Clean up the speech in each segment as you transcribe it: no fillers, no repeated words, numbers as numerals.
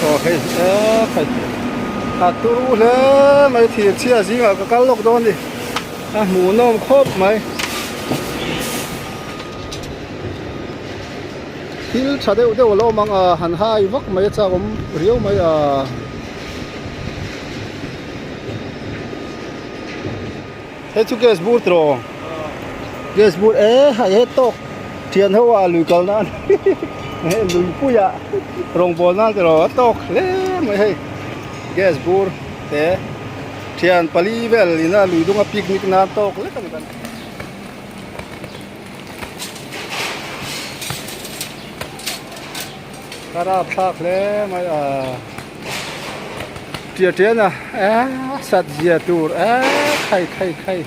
Aw hei e khai a turu hle mai thir chhia zingah ka kal lawk dawn a ni a hmuhnawm khawp mai thil tha deuh deuh a lo awm ang a han hai vak mai a chak awm riau mai a. Hei chu gas bur tiraw gas bur e hei he tawk thian ho ah lui kal nan hei lui pui ah rawngbawl nan tiraw a tawk hle mai hei gas bur te thian pali vel ina lui dunga picnic nan tawk lek a ni kan. Ka rap thlak hle mai a tia tian a eee sat zia tur eee khai khai khai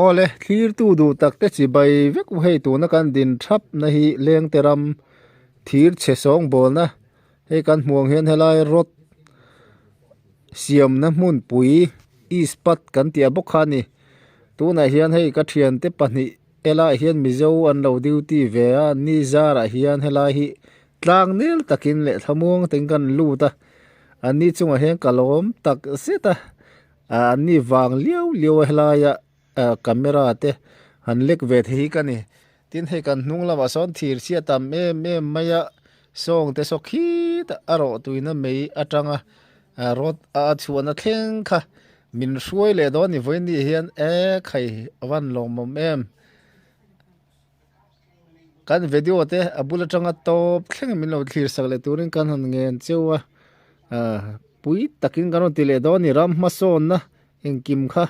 awle thlir tu duh tak te chi bai vek hei tuna kan din thap na hi lengte ram thir chhe sawng bawlna hei kan hmuh ang hian helai rod siamna hmunpui ispat kan tih ah bawk kha a ni tunah hian hei ka thiante pahnih. Helaiah hian Mizo an lo duty ve a, ni zarah hian helai hi tlang nel takin leh thlamuang takin kan lut a, an ni chungah hian ka lawm tak zet a, an ni vang liau liau a helaia camera te han lek ve thei hi ka ni. Tin hei kan hnung lamah sawn thir chhia tam em em mai a, sawng te saw khitah a rawh tuina mei atanga rod a chhuahna thleng kha Min hruai leh dawn ni vawiin ni hian e khai a van lawmawm em. Kan video te a bul atanga tawp thleng min lo thlir sak leh turin kan han ngen cheu a pui takin kan rawn ti leh dawn ni ram hmasawnna engkim kha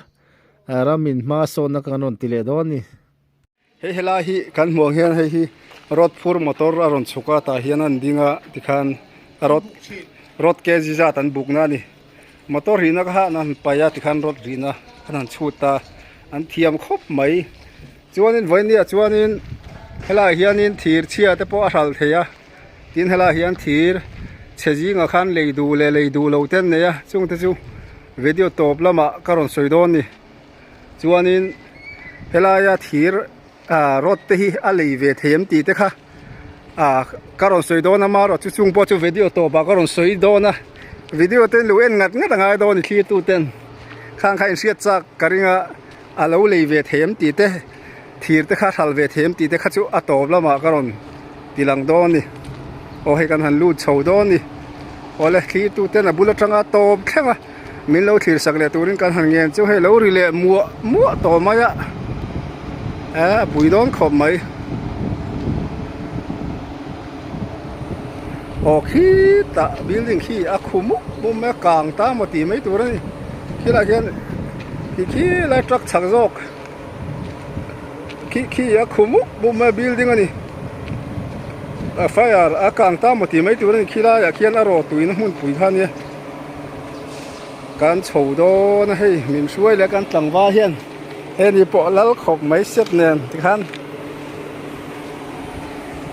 ram in hmasawnna kan rawn ti leh dawn ni. Hei helai hi kan hmuh ang hian hei hi rod phur motor a rawn chhuk a tah hian an ding a tikhan a rod rod kg zat an buk na a ni motor rihna kha an han paih a tikhan rod rihna an han chhut a an thiam khawp mai chuanin vawinia chuanin helaiah hianin thir chhia te pawh a hral thei a tin helaiah hian thir chhe zingah khan lei duh leh lei duh lo te an nei a chungte chu video tawp lamah ka rawn sawi dawn a ni. Chuanin helaia thir ah rod te hi a lei ve thei em tih te kha ah ka rawn sawi dawn a marawh chu chung pawh chu video tawpah ka rawn sawi dawn a video te lo en ngat ngat a ngai dawn a ni thlir tu ten khang kha inhriat chak ka ring a a lo lei ve thei em tih te thir te kha hral ve thei em tih te kha chu a tawp lamah ka rawn ti lang dawn a ni aw hei kan han lut chho dawn a ni awle thlir tu ten a bul atanga tawp thleng a. Min lo thlir sak leh turin kan han ngen chu hei lo ri leh muah muah tawh mai a eh a pui dawn khawp mai aw khitah building khi a khu mup mup mai a kang ta maw tih mai tur a ni khilaiah khian khi khi lai truck chak zawk khi khi a khu mup mup mai a building a ni a fire a kang ta maw tih mai tur a ni khilaiah khian a rawh tuina hmunpui kha a nia. Kan chho dawn a hei min hruai leh kan tlangval hian heni pawh lal khawp mai set nen tikhan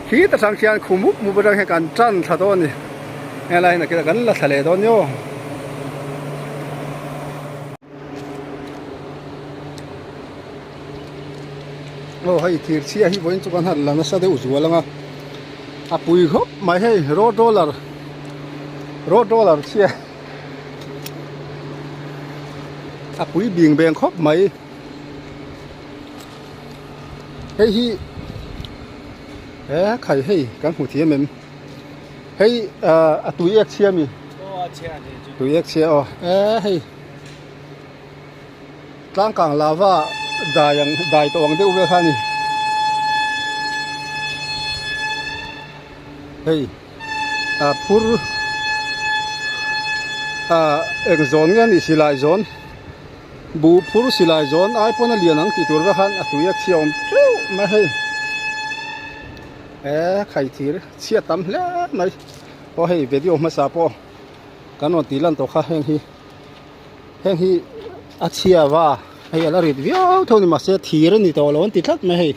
khi ta tang khian khum mup mup atang hian kan tan thla dawn a ni helai hi nakinah kan la thla leh dawn ni aw. Aw hei thir chhia hi vawiin chu kan han la nasa deuh zual ang a a pui khawp mai hei road roller road roller chhia a pui bing beng khawp mai hei hi he khai hei kan hmu thiam em hei ah a tui ek chhia mi tui ek chhia aw e hei. Tlangkang lava dai ang dai tawh ang deuh vel kha a ni. Hei ah phur ah eng zawn nge a nih silai zawn buh phur silai zawn ai pawn a lian ang tih tur vek khan a tui a chhia awm teuh mai hei he khai thir chhia tam hle mai aw hei video hmasa pawh kan rawn tih lan tawh kha heng hi. Heng hi a chhia va hei a la rit viau tho a ni mahse thir a ni tawh lo an ti tlat mai hei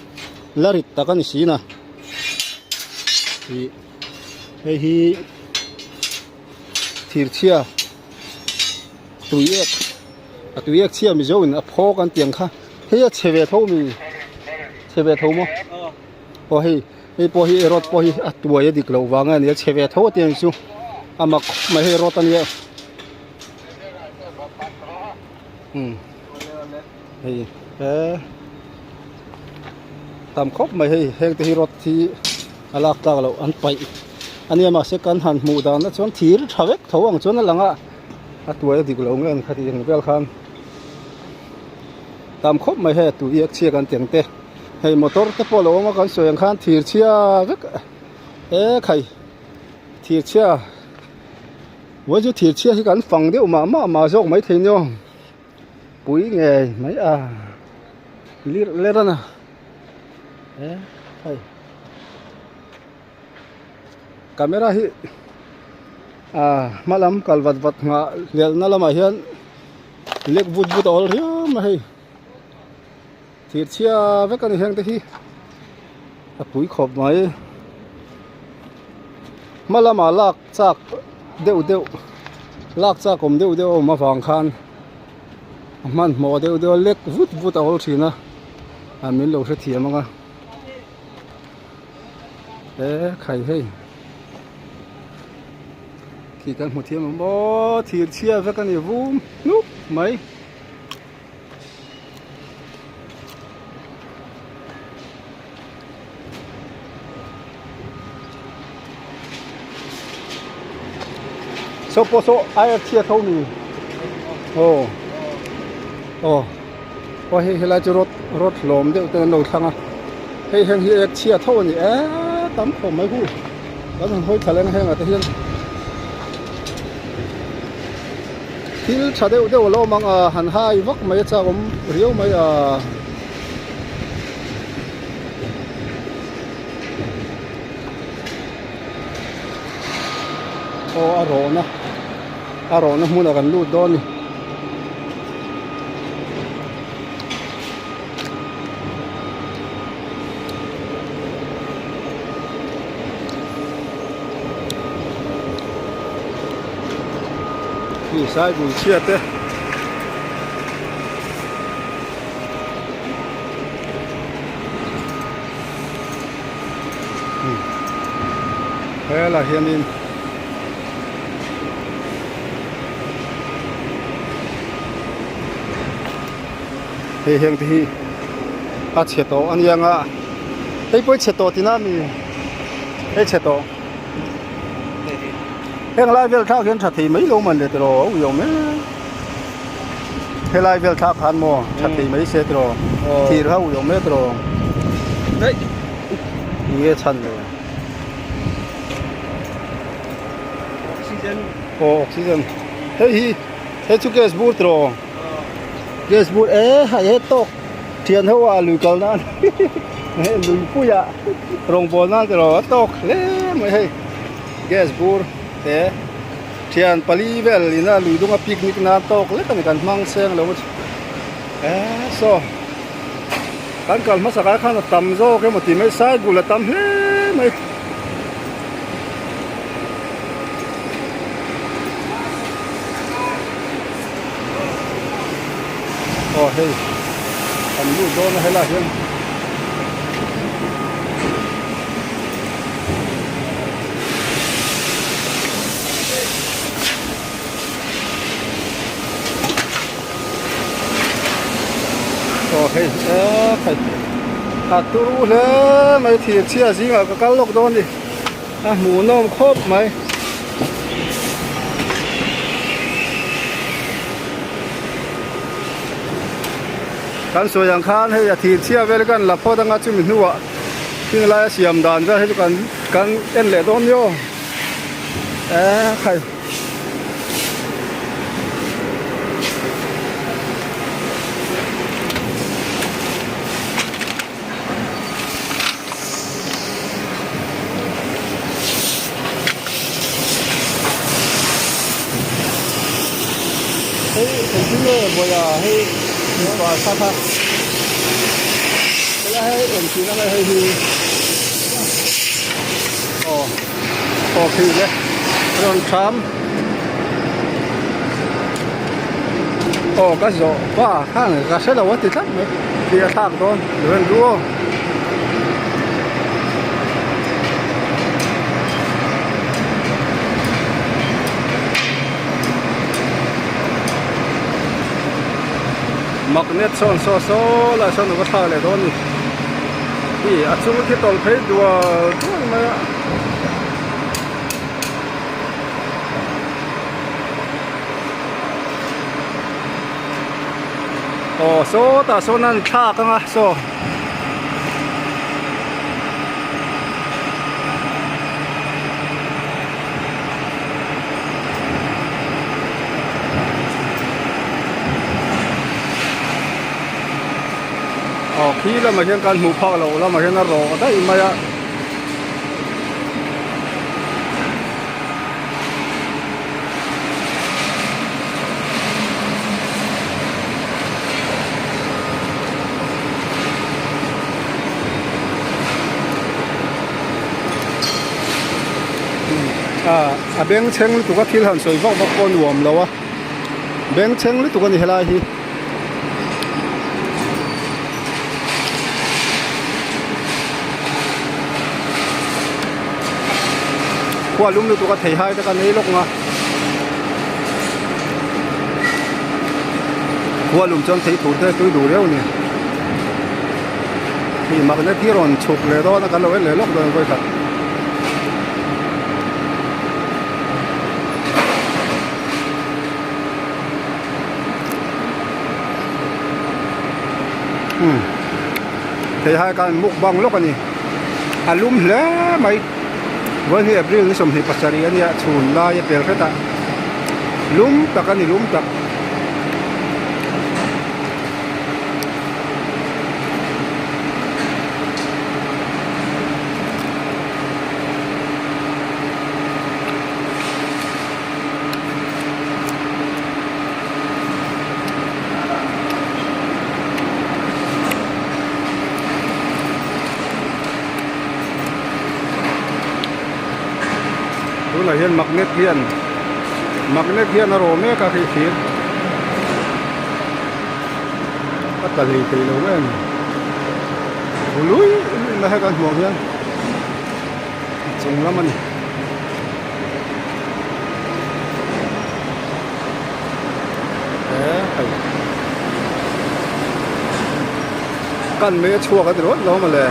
la rit tak a ni si na ih hei hi thir chhia tui ek a tui ek chhia mizo in a phawk an tih ang kha hei a chhe ve tho mi chhe ve tho maw aw hei. Hei pawh hi rod pawh hi a tuai a dik loh vang a ni a chhe ve tho a ti ang chu a mak khawp mai hei rod a nia umm hei he tam khawp mai hei heng te hi rod hi a lak tlak loh an paih a nia mahse kan han hmuh dan ah chuan thir tha vek tho ang chuan a lang a a tuai a dik loh nge an kha tih ang vel khan tam khawp mai hei a tui a chhiak an teng te. Hei motor te pawh a lo awm a kan sawi ang khan thir chhia vek e khai thir chhia vawi chu thir chhia hi kan fang deuh mah mah mah zawk mai thei nia pui ngei mai a lir ler a na e khai camera hi ah hma lam kal vat vat nghah hlialna lamah hian lek vut vut a awl riau mai hei. Thir chhia vek a ni heng te hi a pui khawp mai hma lamah lak chak deuh deuh lak chak awm deuh deuh a awm avang khan a hmanhmawh deuh deuh a lek vut vut a awl thin a ah min lo hrethiam ang a e khai hei khi kan hmu thiam ang maw thir chhia vek a ni vum hnup mai. Saw pawh saw air chhiat ho ni aw aw aw hei helai chu rod rod hlawm deuh ten an lo thlang a hei heng hi ek chhiat ho a ni e tam khawp mai hu kan han hawi thla leng hengah te hian. Thil tha deuh deuh a lo awm ang a han hai vak mai a chak awm riau mai a. Aw a rawhna a rawhna hmunah kan lut dawn a ni. Khi sai bul chhia te helah hianin hei heng te hi a chhe tawh a nia nga hei pawh hi chhe tawh tina mi hei chhe tawh heng lai vel thlak hian tha thei mai lo man le tiraw a ui awm em helai vel thlak khan maw tha thei mai se tiraw thir kha ui awm e tiraw enge chhan le oxygen aw oxygen hei hi hei chu gas bur tiraw. Gas bur e ha he tawk thian ho ah lui kal nan he lui pui ah rawngbawl nan te rawh a tawk hle mai hei gas bur te thian pali vel ina lui dung a picnic nan tawk lek ani kan hmang seng lo e saw kan kal hmasak ah khan a tam zawk emaw tih mai sai bul a tam hle mai. Aw hei kan lut dawn a helaiah hian aw hei eee hei a turu hle mai thir chhia zingah ka kal lawk dawn a ni a hmuhnawm khawp mai. Kan sawi ang khan hei a thir chhia vel kan la phawt anga chumi hnuah thing laia siam dan vel hi chu kan kan en leh dawn nia aw eee khai. Hei engtin nge vawiah hei mipa thla kha helai hei engtin a nge hei hi aw aw khi le rawn tham aw ka zawh pa khan ka hre lo a ti tlat mai tih a thlak dawn lo en duh aw. Magnet sawn saw saw lai sawn a va thlak leh dawn a ni. Khi a chung khi tawlh phei dual dual mai a. Aw sawtah sawn an thlak ang a saw. Aw khi lamah hian kan hmuh phak loh lamah hian a rawh daih mai a. A bengchheng lutuk a thil han sawi vak vak pawh a nuam lo a bengchheng lutuk a ni helai hi. Khua lum lutuk a thei hai te kan ei lawk ang a khua lum chuan thei thur te tui duh riau a ni hei magnet hi rawn chhuk leh dawn a kan lo en leh lawk dawn vawikhat. Umm thei hai khan mukbang lawk a ni a lum hle mai vawiin hi April ni 27 a nia chhun lai a pel hret a lum tak a ni lum tak. Tunah hian magnet hian magnet hian a rawh mek a hei thir a tla hlei thei lo em lui lui mai hei kan hmuh ang hian a chung lam a ni. Kan mai a chhuak a ti rawt lo mawle.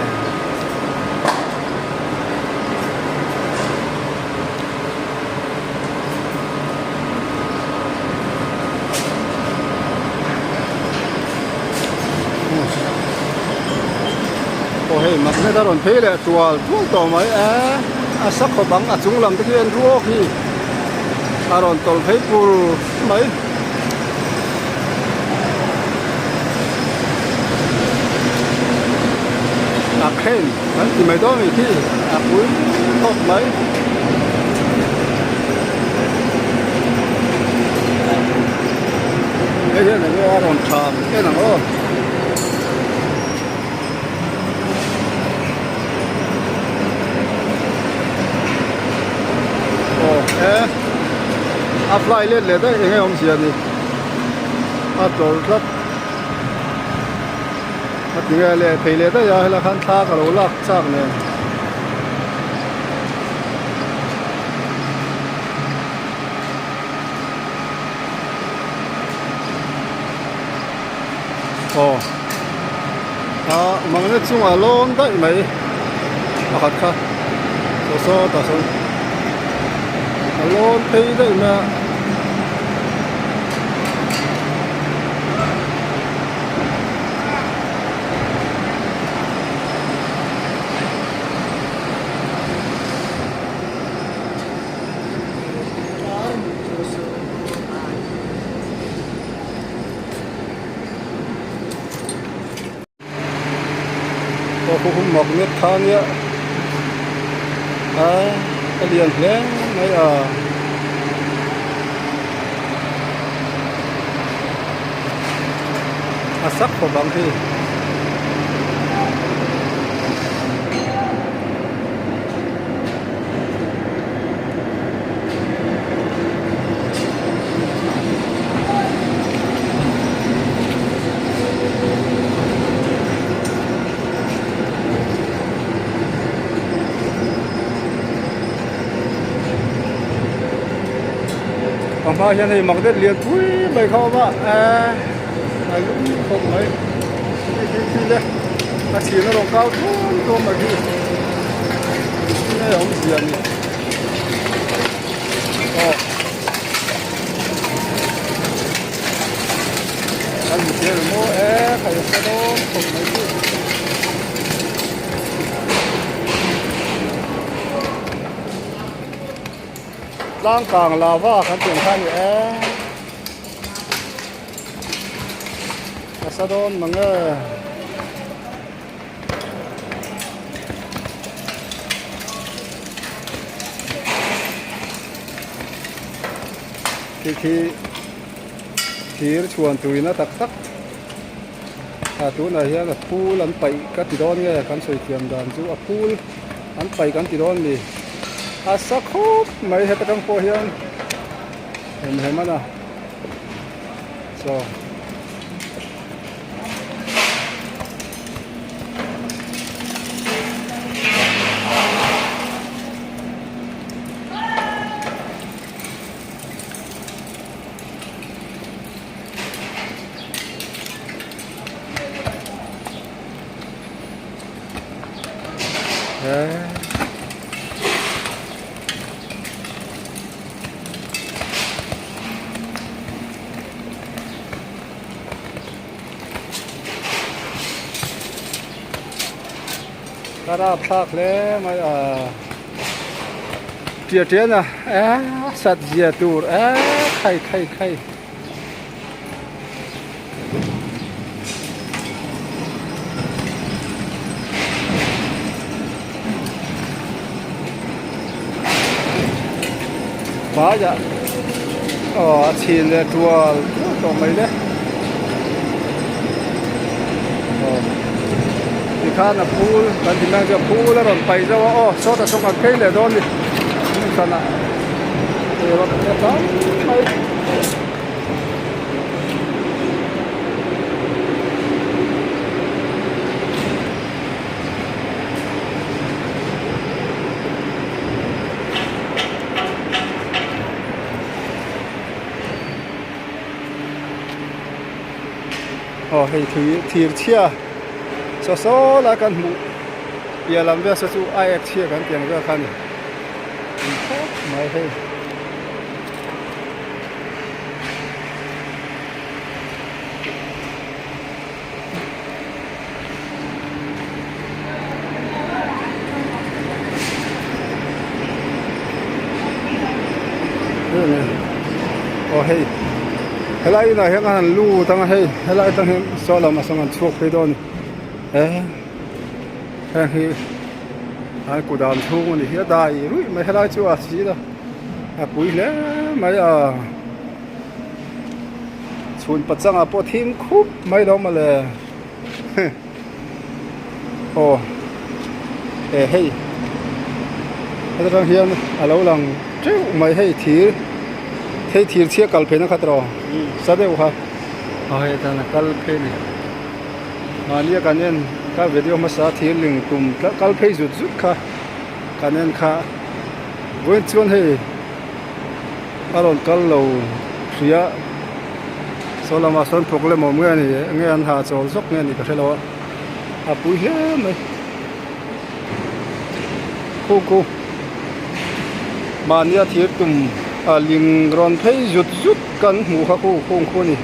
Aw hei magnet a rawn phei leh tual tual tawh mai e a sa khawp ang a chung lam te khi an ruak hi a rawn tawlh phei pur mai. A crane kan ti mai dawn a ni khi a pui khawp mai. Hei hian eng nge a rawn tham en ang aw. Aw e a fly let leh daih eng nge awmzia ni a tawlh tlat a ti nge leh thei leh daih a helai khan thla ka lo lak chak nen. Aw ah magnet chungah lawn daih mai pakhat kha saw sawtah sawn a lawn phei daih mai a. Aw khu hum magnet kha nia a a lian hle mai a. A sak khawp ang khi. A hma hian hei magnet lian pui mai kha a awm a eee. A lum khawp mai hei hi khi le a chhin a rawn kau tuam tuam a hi nge awmzia ni aw kan hmu thei ang maw e khai a sa dawn khawp mai chu. Tlang kang lava kan tih ang kha a ni e. A sa dawn mang e. Khi khi thir chhuan tuina tak tak a tunah hian a phul an paih ka ti dawn nge kan sawi thiam dan chu a phul an paih kan ti dawn ni a sa khawp mai heta tang pawh hian hem hem a na chaw. Ka rap thlak hle mai a tia tian a sat zia tur khai khai khai. Vaiah aw a chhin leh tual tual tawh mai le aw tikhan a phul kan ti mai chu a phul a rawn paih zauh a aw sawtah sawn kan phei leh dawn a ni hmun hranah a tam mai. Aw hei thui thir chhia saw saw lai kan hmuh piah lam vel saw chu a ek chhia kan tih ang vel kha a ni khawp mai hei. Aw hei helai inah hian a han lut ang a hei helai atang hian saw lamah sawn an chhuak phei dawn a ni he heng hi an kut an chhung a ni hi a dai ruih mai helai chu a si a a pui hle mai a. Chhun pachangah pawh thim khup mai lo mawle aw e hei heta tang hian a lo lang teuh mai hei thir thei thir chhia kal phei na kha tawh sa deuh kha aw hei tan a kal phei a ni mahnia kan en ka video hmasa thir ling tum kal phei zut zut kha kan en kha vawiin chuan hei. A rawn kal lo hria saw lamah sawn thawk lem awm nge a ni nge an ha chawl zawk nge a ni ka hre lo a a pui hle mai khu khu mahnia thir tum a ling rawn phei zut zut kan hmuh kha khu khung khu a ni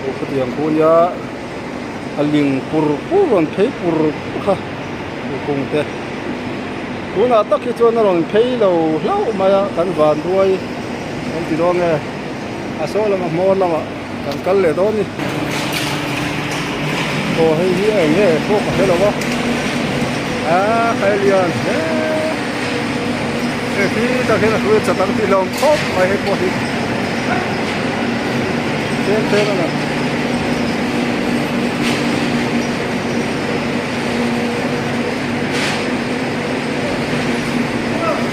khu khutiang khu nia a ling pur pur rawn phei pur pur kha khu khung te. Tunah tak hi chuan a rawn phei lo hlauh mai a, kan van ruai kan ti dawn nge a saw lama hmawr lamah kan kal leh dawn a ni. Aw hei hi eng nge pawh ka hre lo a, aa khai lian hle hei khi tak hian a hrui a chat ang tih hlawm khawp mai hei pawh hi tlem tlem a ni.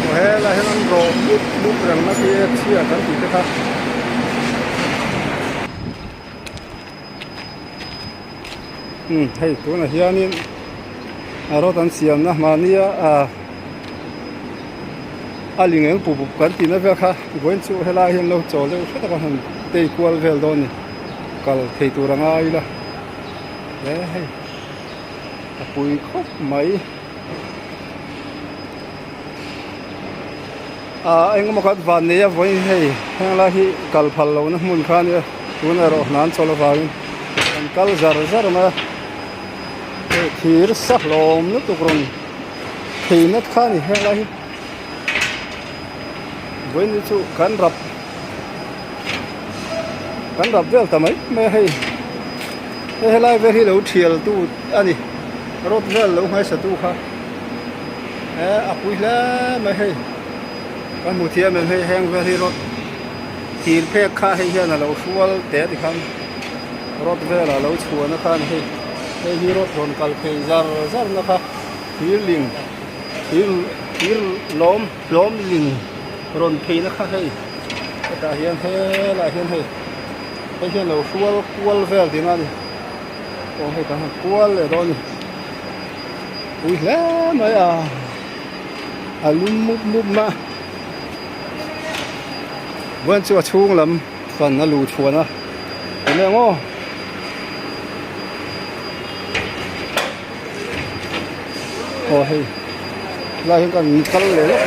Aw helai hian an rawh mup mup reng na khi chhia kan tih te kha. Umm hei tunah hianin a rawt an siamna mahnia ah a ling eng pup pup kan tihna vel kha vawiin chu helai hian lo chawl deuh hret a kan han tei kual vel dawn a ni. kal thei tur a ngai ila he hei a pui khawp mai ah engemaw khat van nei a vawiin hei heng lai hi kal phal lohna hmun kha ania tun erawh hna an chawlh avangin an kal zar zar mai a hei thir sa hlawm lutuk rawn phei nat kha a ni heng lai hi vawiin hi chu kan rap kan rap vel ta mai mai a hei hei helai vel hi lo thial tu a ni rawt vel lo hmaisa tu kha eh a pui hle mai hei kan hmu thiam em hei heng vel hi rawt thir phek kha hei hian a lo hrual teh tikhan rawt vel a lo chhuan a khan hei hei hi rawt rawn kal phei zar zar na kha thir ling thir thir lawm hlawm ling rawn phei na kha hei hetah hian helaiah hian hei hei hian lo hrual kual vel tihna a ni aw hei kan han kual leh dawn a ni pui hle mai a a lum mup mup mai a vawiin chu a chhung lam fan a luh chhuan a eng nge maw. Aw hei lai hian kan kal leh lawk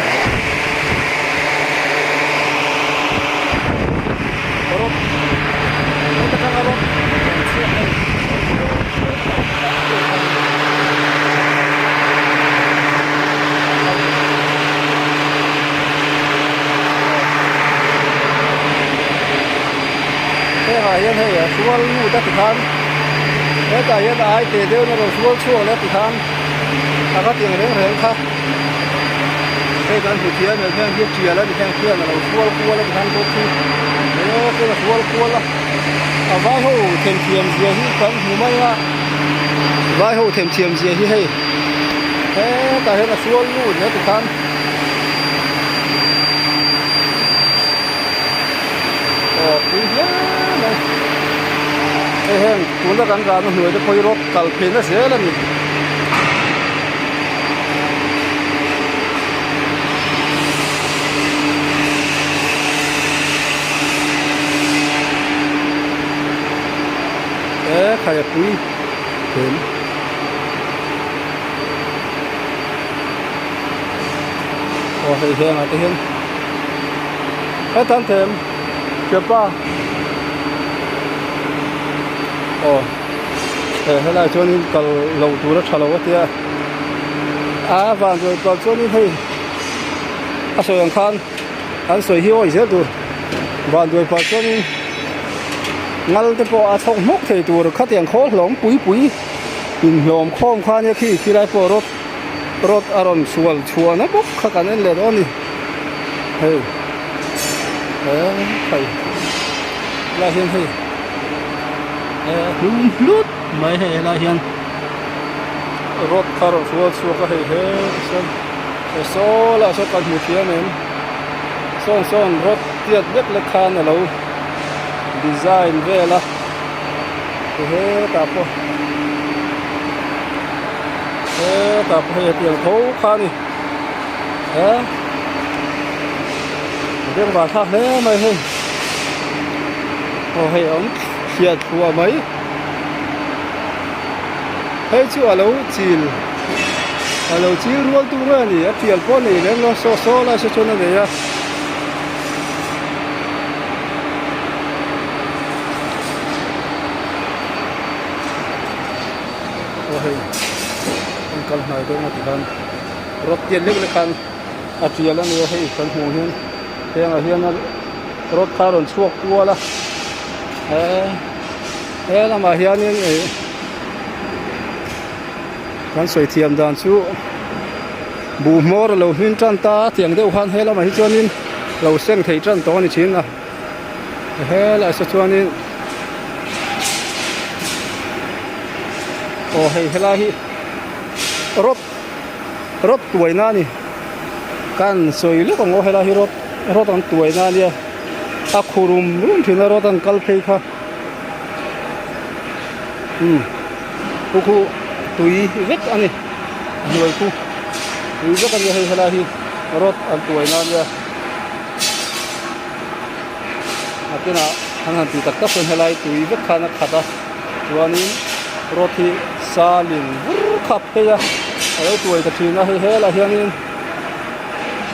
rawt rawt atanga rawt rawn chhuak hei hengah hian hei a hrual lut a tikhan hetah hian a ai teh deuh in a rawn hrual chhuak leh a tikhan a ka tiang reng reng kha hei kan hmu thiam em heng hi tial a ni heng hian a lo hrual kual a tikhan bawk hi he khian a hrual kual a a vai ho themthiam zia hi kan hmu mai a vai ho themthiam zia hi hei hetah hian a hrual lut leh a tikhan. Aw pui hle mai hei heng tuna kan rahna hnuai te pawh hi rawt kal phei na zel a ni. He khai a pui hem. Aw hei hengah te hian hetan them thianpa aw he helaiah chuanin kal lo tur a tha lo a tia a van ruai pah chuanin hei a sawi ang khan an sawi hi awi zel tur van duai pah chuanin ngal te pawh a chhawk hmawk thei tur khatiang khawl hlawm pui pui inhlawm khawm kha ania khi khilai pawh rawt Rod a rawn sual chhuahna bawk kha kan en leh dawn a ni hei he hei helaiah hian hei he hlum hlut mai hei helaiah hian rod kha a rawn sual chhuak a hei he tichuan he saw lah saw kan hmu thiam em sawn sawn rod tiat vek lek khan a lo design vel a. Hetah pawh hetah pawh hei hetiang tho kha a ni he bengvar thlak hle mai hei aw hei a awm thliah thluah mai hei chu a lo chil a lo chil rual tu nge a ni a tial pawh a nei lem lo saw saw lai saw chuan a nei a. Aw hei an kal hnai dawn a tikhan rod tiat lek lek khan a tial a nia hei kan hmuh hian hengah hian rod kha a rawn chhuak kual a he he lamah hianin ih kan sawi thiam dan chu buh hmawr a lo hmin tan ta a tiang deuh khan he lamah hi chuanin lo seng thei tan tawh a ni thin a. Helaiah saw chuanin aw hei helai hi rawt rawt tuaina a ni kan sawi lawk ang aw helai hi rawt rawt an tuaina a nia a khu rum rum thin a rawt an kal phei kha umm khu khu tui vek a ni a hnuai khu tui vek a nia hei helai hi rawt an tuaina a nia. A kinah. An han tih tak tak chuan helai tui vek khan a khat a chuanin rod hi salin vur khap phei a a lo tuai ta thin a hei helaiah hianin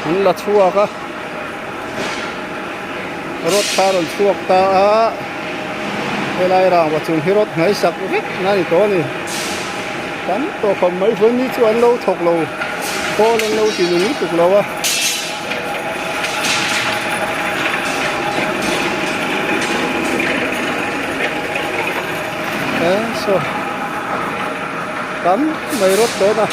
an la chhuak a rod kha a rawn chhuak ta a helai rangva chung hi rod hnai sak vek na a ni tawh a ni tam tawh khawp mai chuan ni chu an lo thawk lo khawl an lo ti nung lutuk lo a. He saw tam mai rawt dawn a.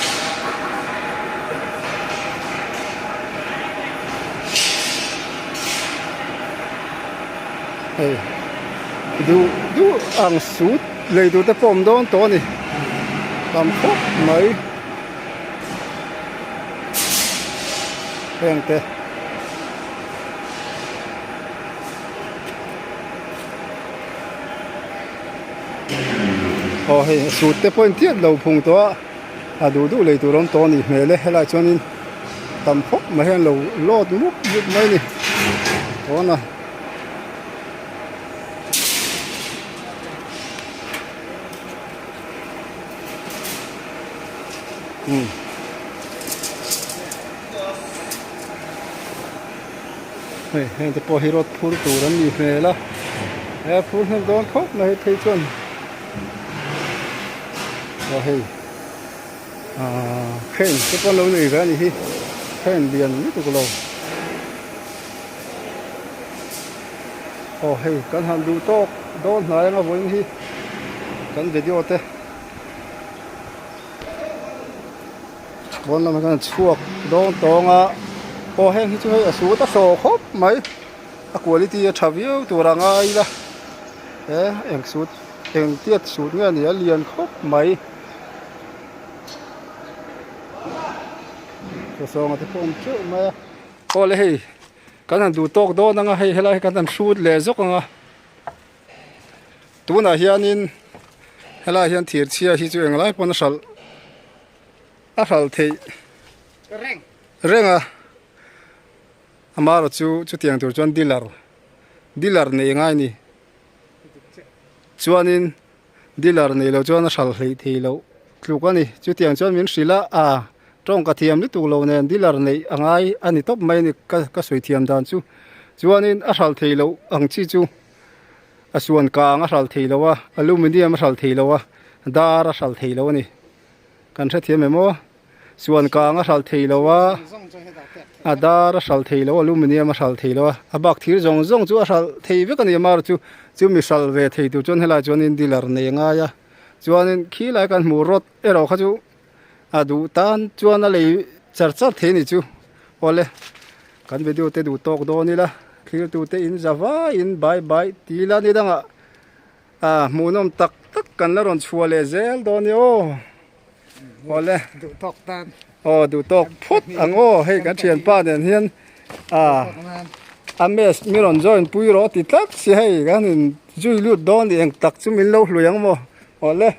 Hei duh duh ang sut lei tur te pawh a awm dawn tawh a ni tam khawp mai. Heng te. Aw hei sut te pawh in tiat lo phung tawh a a duh duh lei tur awm tawh a nih hmel e helaiah chuanin tam khawp mai hian lo load mup mup mai a ni tawna. Umm hei heng te pawh hi rod phur tur an nih hmel a he phur hnem dawn khawp mai phei chuan aw hei ahh crane te pawh an lo nei ve a nih hi crane lian lutuk lo aw hei kan han duh tawk dawn hnai anga vawiin hi kan video te. Pawn lamah hian a chhuak dawng tawng a aw heng hi chu hei a sut a hraw khawp mai a quality a tha viau tur a ngai ila he eng sut eng tiat sut nge a ni a lian khawp mai sawsawnga te pawh a awm teuh mai a aw le hei kan han duh tawk dawn ang a hei helai hi kan han hrut leh zawk ang a. Tunah hianin helaiah hian thir chhia hi chu englai pawn a hralh a hralh theih reng a amaherawh chu chutiang tur chuan dealer dealer nei ngai a ni chuanin dealer nei lo chuan a hralh hleih thei loh tluk a ni chutiang chuan min hrilh a ah tawng ka thiam lutuk lo nen dealer neih a ngai a ni tawp mai a ni ka ka sawi thiam dan chu chuanin a hralh thei loh ang chi chu. A suan kang a hral thei lo a, aluminium a hral thei lo a, dar a hral thei lo a ni. Kan hrethiam em aw? Suan kang a hral thei lo a, a dar a hral thei lo, aluminium a hral thei lo a, a bak thir zawng zawng chu a hral thei vek a ni amaherawh chu chu mi hral ve thei tur chuan helai chuanin dealer nei a ngai a, chuanin khilai kan hmuh rawt erawh kha chu a duh tan chuan a lei char char thei a ni chu awle kan video te duh tawk dawn ila thlir tu te in za vaiin bye bye ti ila ni dangah ah hmuhnawm tak tak kan la rawn chhuah leh zel dawn ni aw awle duh tawk tan aw duh tawk phawt ang aw hei kan thianpa nen hian ah a mess mi rawn join pui rawh ti tlat si hei kan in zui lut dawn ni eng tak chu min lo hlui ang maw awle.